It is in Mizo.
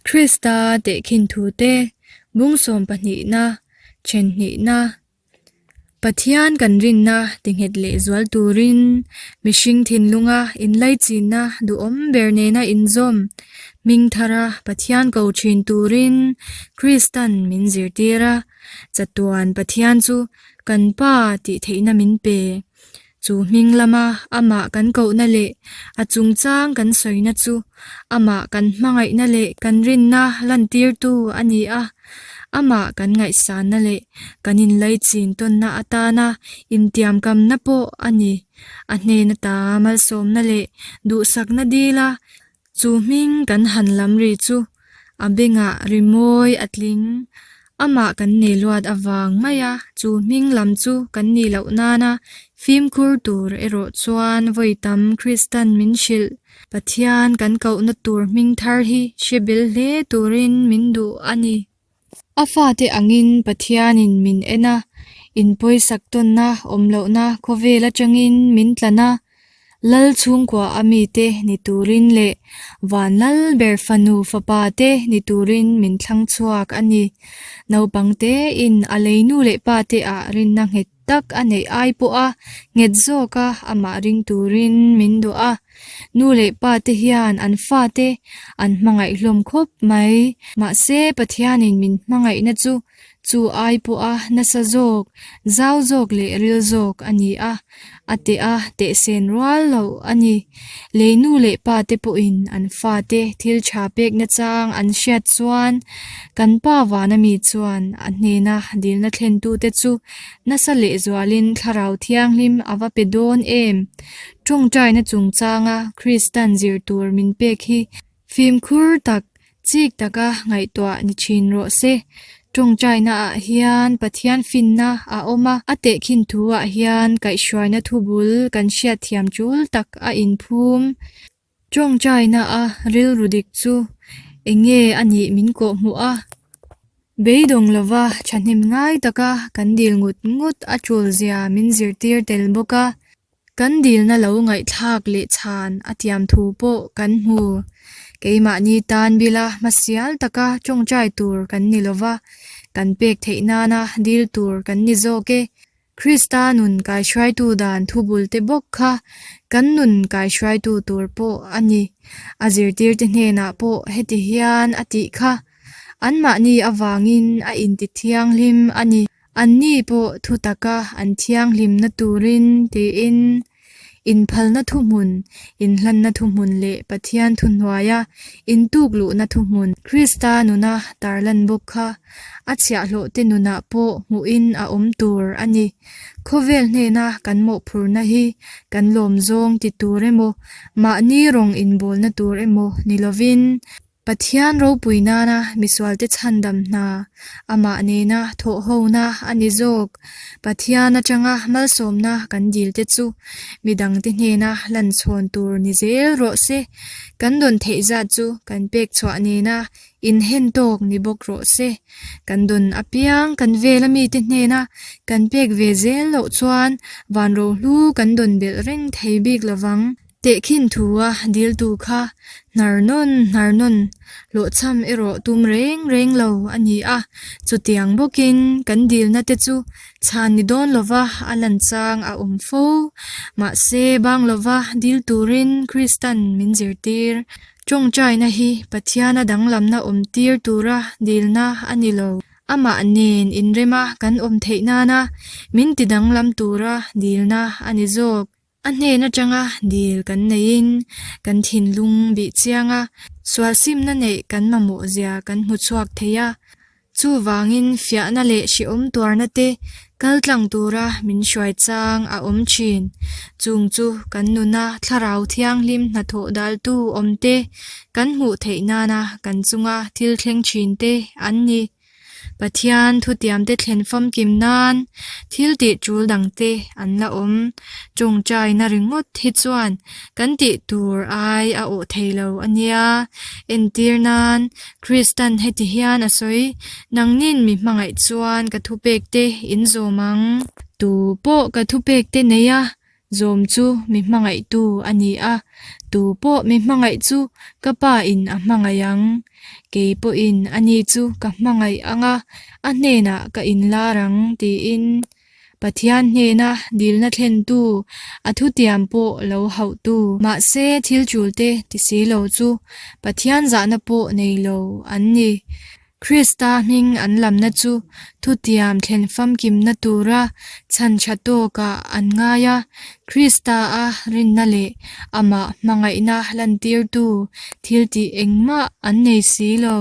Krista tehkhin thute bung sawm pahnihna, then hnihna, Pathian kan rinna tinghet lehzual turin mihring thinlunga inlaichinna duhawm ber nena inzawm hming thara Pathian ko thin turin Kristan min zirtir a, chatuan Pathian chu kan Pa tih theihna min pe. Chu hming lama amah kan kohna leh a chungchang kan sawina chu amah kan hmangaihna leh kan rinna lantirtu a ni a, amah kan ngaihsanna leh kan inlaichin tawnna atana intiamkamna pawh a ni. A hnen ata malsawmna leh duhsakna dila Chu hming kan han lam ri chu a bengah rimawi a tling. Amah kan nei luat avang mai a, chu hming lam chu kan nih loh nana fimkhur tur erawh chuan vawi tam Kristan min hrilh. Pathian kan kohna tur hming thar hi hre bel hle turin min duh a ni. A fate angin Pathianin min en a, inpawisak tawnna awm lohna khawvel atangin min tlan a, Lal chhungkua a mite ni turin leh van lal ber fanu fapa te ni turin min thlang chhuak a ni. Naupang tein a lei nu leh pa te ah rinna nghet tak a neih ai pawha nghet zawka amah ring turin min duh a. Nu leh pa te hian an fate an hmangaih hlawm khawp mai. Mahse Pathianin min hmangaihna chu chu ai pawha nasa zawk, zau zawk leh ril zawk a ni a, a teh a tehsen rual loh a ni. Lei nu leh pa te pawhin an fate thil tha pek nachang an hriat chuan kan pa vana mi chuan a hnena dilna thlentute chu nasa lehzualin thlarau thianghlim a va pe dawn em? Tawngtaina chungchanga Kristan zir tur min pek hi fimkhur tak, chik taka ngaihtuah ni thin rawh se. Tawngtaina ah hian Pathian finna a awm a, a tehkhin thu ah hian kaihhruaina thubul kan hriatthiam tul tak a inphum. Tawngtaina a rilru dik chu eng nge a nih min kawhhmuh a, beidawng lova thahnem ngai taka kan dil ngut ngut a tul zia min zirtir tel bawk a. Kan dilna lo ngaihthlak leh chhan a tiam thu pawh kan hmu. Keimahni tan bila hmasial taka tawngtai tur kan ni lova, kan pek theih nana dil tur kan ni zawk e. Krista nun kaihruaitu dan thubulte bawk kha kan nun kaihruaitu tur pawh a ni. A zirtirte hnenah pawh heti hian a tih kha, Anmahni avangin a intithianghlim a ni. Anni pawh thu taka an thianghlimna turin tiin inphalna thuhmun, inhlanna thuhmun leh Pathian thuhnuaia intukluhna thuhmun Krista nuna tarlan bawk kha a chhiahhlawhte nunah pawh hmuhin a awm tur a ni. Khawvel hnena kan mawhphurhna hi kan lawmzawng ti tur emaw, mahni rawng inbawlna tur emaw ni lovin, Pathian ropui nana misualte chhandam hna, amah nena thawhhona a ni zawk. Pathian atanga malsawmna kan dilte chu midangte hnena lanchhawn tur ni zel rawh se. Kan dawn theih zat chu kan pek chhuah nena inhen tawk ni bawk rawh se. Kan dawn apiang kan vela mite hnena kan pek ve zel loh chuan van rohlu kan dawn belh reng thei bik lovang. Tehkhin thua diltu kha hnar nawn hnar nawn hlawhchham erawh tum reng reng lo a ni a, chutiang bawkin kan dilna te chu chhan ni dawn lova a lan chang a awm fo. Mahse bang lova dil turin Kristan min zirtir. Tawngtaina hi Pathiana danglamna awm tir tura dilna a ni lo. Amah nen inrema kan awm theih nana min tidanglam tura dilna a ni zawk. A hnen atanga dil kan neihin kan thinlung bih chiang a, sualsimna neih kan mamawh zia kan hmu chhuak thei a. Chuvangin fiahna leh hrehawm tuarna te kal tlang tura min hruai chang a awm thin. Chung chu kan nuna thlarau thianghlim hnathawh daltu awm te kan hmuh theih nana kan chunga thil thleng thin te an ni. Pathian thutiamte thlen famkim nan thil tih tul dangte an la awm. Tawngtaina ringawt hi chuan kan tih tur ai a awh thei lo a nia. Entir nan, Kristan heti hian a sawi, Nangnin mi hmangaih chuan ka thupekte in zawm ang. Tu pawh ka thupekte nei a. Zawm chu mi hmangaihtu a ni a, tu pawh mi hmangaih chu ka Pa in a hmangaih ang. Kei pawhin ani chu ka hmangaih ang a, a hnenah ka inlar ang, tiin Pathian hnena dilna thlentu, a thutiam pawh lo hauhtu. Mahse, thil tulte ti si lo chu Pathian zahna pawh nei lo an ni. Krista hming an lamna chu thutiam thlen famkimna tura chhan tha tawkah an ngai a, Krista-a rinna leh amah hmangaihna lantirtu thiltih engmah an nei si lo.